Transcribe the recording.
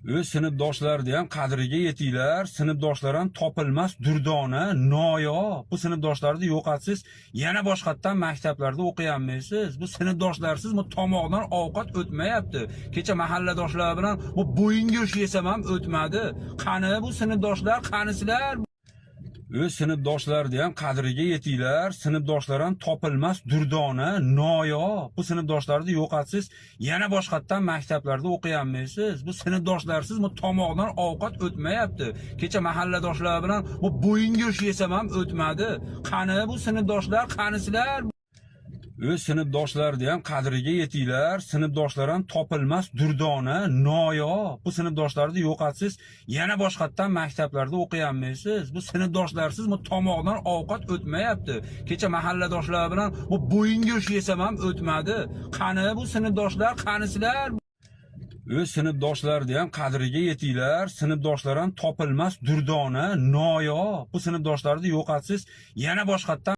O'z sinfdoshlarni ham qadriga yetinglar. Sinfdoshlar ham topilmas durdona, noyob. Bu sinfdoshlarni yo'qotsangiz, yana boshqatdan maktablarda o'qiyolmaysiz. Bu sinfdoshlarsiz bu tomoqdan ovqat o'tmayapti. Kecha mahalladoshlar bilan bu bo'yin go'sht yesam ham o'tmadi. Qani bu sinfdoshlar, qanisizlar? O'z sinfdoshlarni ham qadriga yetinglar. Sinfdoshlar ham topilmas durdona, noyob. Bu sinfdoshlarni yo'qotsangiz, yana boshqatdan maktablarda o'qiyolmaysiz. Bu sinfdoshlarsiz bu tomoqdan ovqat o'tmayapti. Kecha mahalladoshlar bilan bu bo'yin go'sht yesam ham o'tmadi. Qani bu sinfdoshlar, qanisizlar? O'z sinfdoshlarni ham qadriga yetinglar. Sinfdoshlar ham topilmas durdona, noyob. Bu sinfdoshlarni yo'qotsangiz, yana boshqatdan maktablarda o'qiyolmaysiz. Bu sinfdoshlarsiz bu tomoqdan ovqat o'tmayapti. Kecha mahalladoshlar bilan bu bo'yin go'sht yesam ham o'tmadi. Qani bu sinfdoshlar, qanisizlar? O'z sinfdoshlarni ham qadriga yetinglar. Sinfdoshlar ham topilmas durdona, noyob. Bu sinfdoshlarni yo'qotsangiz, yana boshqatdan